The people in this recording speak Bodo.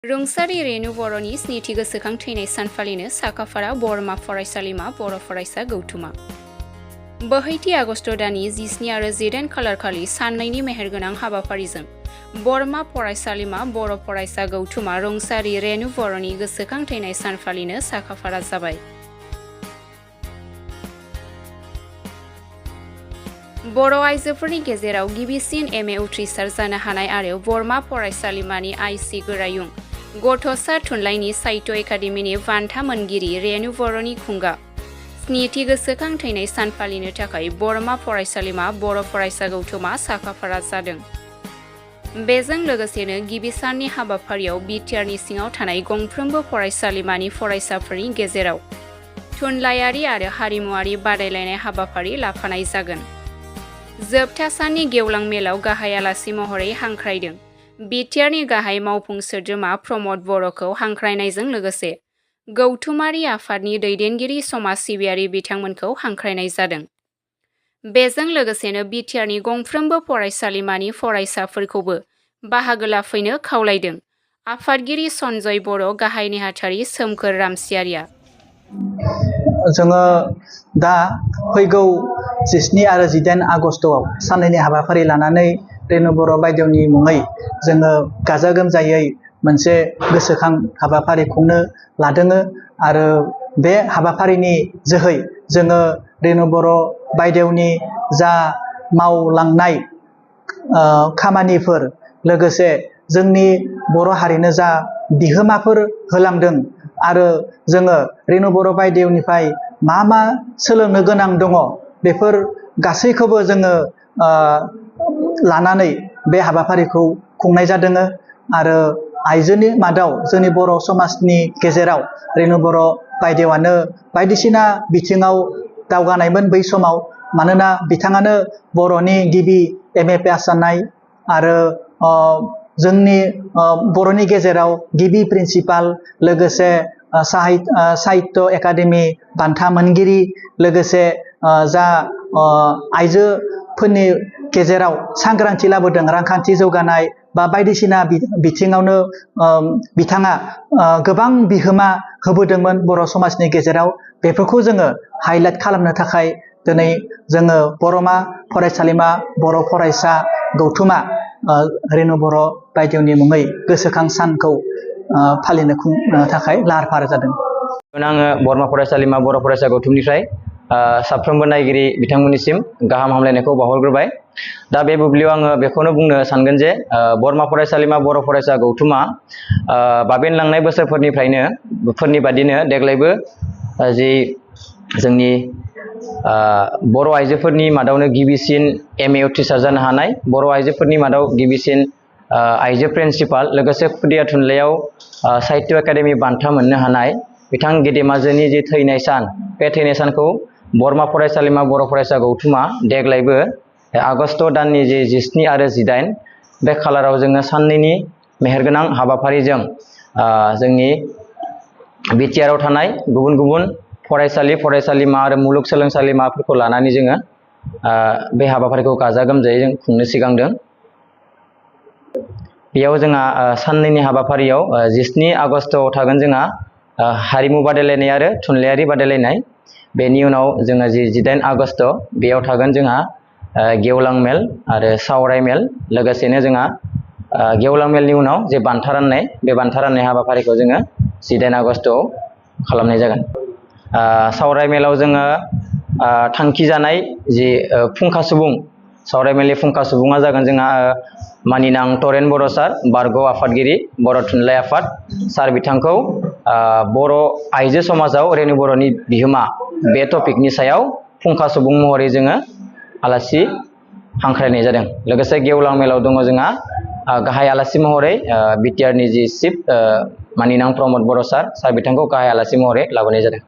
रुंसारि रेणु बर'नि स्निथि गोसोखां थैनाय सान फालिनो साखाफारा बरमा फरायसालिमा बर' फरायसा गौथुमा। 2 आगस्ट दाननि 17 आरो 18 खालार खालि साननैनि मेहेरगोनां हाबाफारिजों बरमा फरायसालिमा बर' फरायसा गौथुमा रुंसारि रेणु बर'नि गोसोखां थैनाय सान फालिनो साखाफारा जाबाय। बर' आइजोफोरनि गेजेराव गिबिसिन एमए उथ्रिसार जानो हानाय आरो बरमा फरायसालिमानि आइसि गोरायुं गथ'सा थुनलाइनि साहित्य एकाडेमिनि बान्था मोनगिरि रेणु बर'नि खुंगा स्निथि गोसोखां थैनाय सान फालिनो थाखाय बरमा फरायसालिमा बर' फरायसा गौथुमा साखाफारा जादों। बेजों लोगोसेनो गिबि साननि हाबाफारियाव बिटिआरनि सिङाव थानाय गंफ्रोमबो फरायसालिमानि फरायसाफोरनि गेजेराव थुनलाइयारि आरो हारिमुआरि बादायलायनाय हाबाफारि लाफानाय जागोन। जोबथा साननि गेवलां मेलाव गाहाय आलासि महरै हांख्रायदों। बिटिआरनि गाहाय मावफुं सोद्रोमा प्रमद बर'खौ हांख्रायनायजों लोगोसे गौथुमारि आफादनि दैदेनगिरि समाज सिबियारि बिथांमोनखौ हांख्रायनाय जादों। बेजों लोगोसेनो बिटिआरनि गंफ्रोमबो फरायसालिमानि फरायसाफोरखौबो बाहागो लाफैनो खावलायदों। आफादगिरि सन्जय बर', गाहाय नेहाथारि सोमखोर रामसियारिया। जोङो दा फैगौ 17 आरो 18 आगस्टआव साननैनि हाबाफारि लानानै रेणु बर' बायदेवनि मुङै जोङो गाजा गोमजायै मोनसे गोसोखां हाबाफारि खुंनो लादों आरो बे हाबाफारिनि जोहै जोङो रेणु बर' बायदेवनि जा मावलांनाय खामानिफोर लोगोसे जोंनि बर' हारिनो जा बिहोमाफोर होलांदों आरो जोङो रेणु बर' बायदेवनिफ्राय मा सोलोंनो गोनां दङ बेफोर गासैखौबो जोङो लानानै बे हाबाफारिखौ खुंनाय जादों आरो आइजोनि मादाव जोंनि बर' समाजनि गेजेराव रेणु बर' बायदेवानो बायदिसिना बिथिङाव दावगानायमोन बै समाव, मानोना बिथाङानो बर'नि गिबि एमए पास जानाय आरो जोंनि बर'नि गेजेराव गिबि प्रिन्सिपाल, लोगोसे साहित्य एकाडेमि बान्था मोनगिरि, लोगोसे जा आइजोफोरनि गेजेराव सांग्रांथि लाबोदों रांखान्थि जौगानाय बा बायदिसिना बिथिङावनो बिथाङा गोबां बिहोमा होबोदोंमोन बर' समाजनि गेजेराव। बेफोरखौ जोङो हाइलाइट खालामनो थाखाय दिनै जोङो बरमा फरायसालिमा बर' फरायसा गौथुमा रेणु बर' बायदेवनि मुङै गोसोखां सानखौ फालिनो थाखाय लाहार फाहार जादों। आङो बरमा फरायसालिमा बर' फरायसा गौथुमनिफ्राय साफ्रोमबो नायगिरि बिथांमोननिसिम गाहाम हामलायनायखौ बावहरग्रोबाय। दा बे बुब्लियाव आङो बेखौनो बुंनो सानगोन जे बरमा फरायसालिमा बर' फरायसा गौथुमा बाबेनलांनाय बोसोरफोरनि बादिनो देग्लायबो जि जोंनि बर' आइजोफोरनि मादावनो गिबिसिन एमए उथ्रिसार जानो हानाय, बर' आइजोफोरनि मादाव गिबिसिन आइजो प्रिन्सिपाल, लोगोसे खुदिया थुनलाइयाव साहित्य एकाडेमि बान्था मोननो हानाय बिथां गेदेमाजोनि जि थैनाय सान, बे थैनाय सानखौ बरमा फरायसालिमा बर' फरायसा गौथुमा देग्लायबो आगस्ट दाननि जि 17 आरो 18 बे खालाराव जोङो साननैनि मेहेरगोनां हाबाफारिजों जोंनि बिटिआरआव थानाय गुबुन गुबुन फरायसालिमा आरो मुलुगसोलोंसालिमाफोरखौ लानानै जोङो बे हाबाफारिखौ गाजा गोमजायै जों खुंनो सिगांदों। बेयाव जोंहा साननैनि हाबाफारियाव 17 आगस्टआव थागोन जोंहा हारिमु बादायलायनाय आरो थुनलाइयारि बादायलायनाय। बेनि उनाव जोङो जि 18 आगस्ट बेयाव थागोन जोंहा गेवलां मेल आरो सावराय मेल, लोगोसेनो जोंहा गेवलां मेलनि उनाव जे बान्था राननाय, बे बान्था राननाय हाबाफारिखौ जोङो 18 आगस्टआव खालामनाय जागोन। सावराय मेलाव जोङो थांखि जानाय जि फुंखा सुबुं, सावराय मेलनि फुंखा सुबुङा जागोन जोंहा मानिनां तरेन बर' सार, बारग' आफादगिरि बर' थुनलाइ आफाद सार, बिथांखौ बर' आइजो समाजाव रेणु बर'नि बिहोमा बे टपिकनि सायाव फुंखा सुबुं महरै जोङो आलासि हांख्रायनाय जादों। लोगोसे गेवलां मेलाव दङ जोंहा गाहाय आलासि महरै बिटिआरनि जि चिफ मानिनां प्रमद बर' सार, बिथांखौ गाहाय आलासि महरै लाबोनाय जादों।